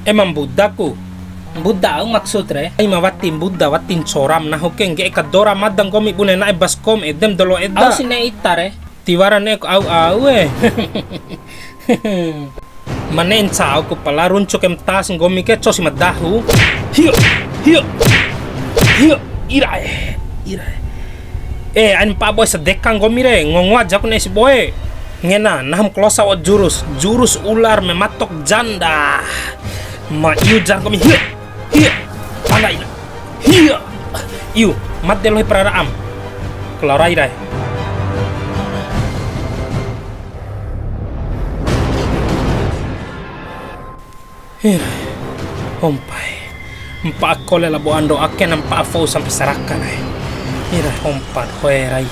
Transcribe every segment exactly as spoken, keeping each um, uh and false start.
Ema mbuda ku. Mbuda au maksud re? Ai ma wati mbuda, wati ncoram nahu ke, ngge'e kadora mada nggomi bune na'e baskom edem dolo eda. Au si ne'e ita re. Tiwara ne'e ku au au e. Ma ne'e ncao ku pala runcu kem tas nggomi ke cosi ma dahu. Hio, hio. Hio, ira e. Ira e. Eh, ain pa boe sadeka nggomi re, ngongo aja ku ne'e si boe. Ngena, nahu ma kalosa wa'u jurus, jurus ular mematok janda. Ma iu jar nggomi, hio, hio, ana ina, hio, iu, made lohi parara'am. Kalarai rai. Hir, hompa e. Mpa'a kole labo ando ake na mpa'a fou sampe saraka na e. Hir, hompa doho e rai.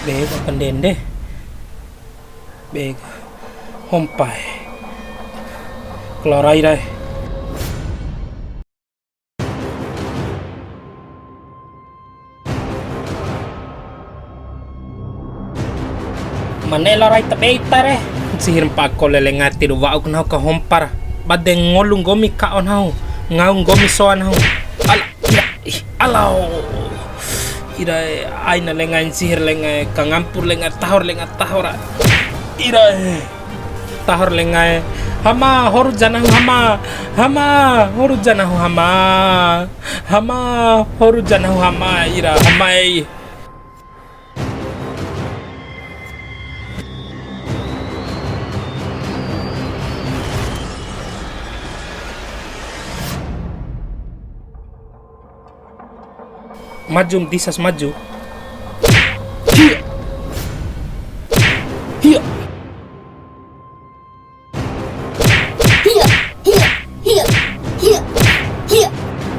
Be ka kandende. Be ka. Hompa e. Kalarai rai. Ma ne'e lao rai tabe ita re. Ncihir mpa'a kole lenga, tidu wa'uk nahu ka hompa ra. Bade ngolu nggomi ka'o nahu. Ngau nggomi soa nahu. Ala, ira, ih, alao. Ira e, aina lenga e, ncihir lenga e, kangampur lenga, tahor lenga, tahora. Ira e. Tahor lenga e. Hama, horu ja nahu hama. Hama, horu ja nahu hama. Hama, horu ja nahu hama, ira hama e. Maju, disas maju. Hia. Hia. Hia, hia, hia, hia, hia.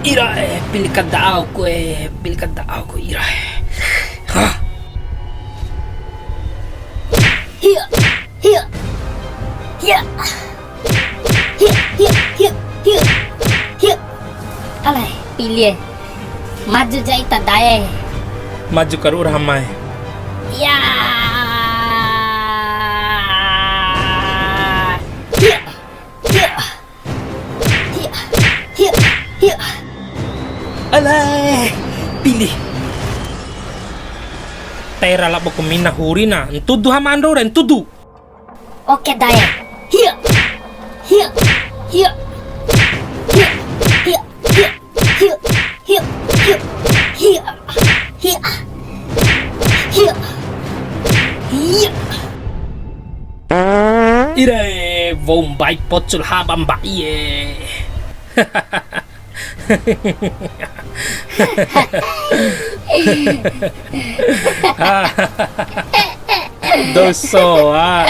Ira e, pili kada'au ku e, pili kada'au ku ira e. Hah. Hia, hia, hia. Hia, hia, hia, hia. Hia. Alai, pili e. Maju ja ita dae. Maju karu'u ra hama e. Ya. Hia. Hia. Hia. Hia. Hia. Alai, pili. Tera labo ku mina huri na. Ntudu hama ando re, ntudu. Oke, dae. Hia. Hia. Hia. Hia. Hia. Hia. Hia. Hia. Hia. Hia. Hia. Hia. Ira e, wou mbai pocul haba mbai e. Doso, ah.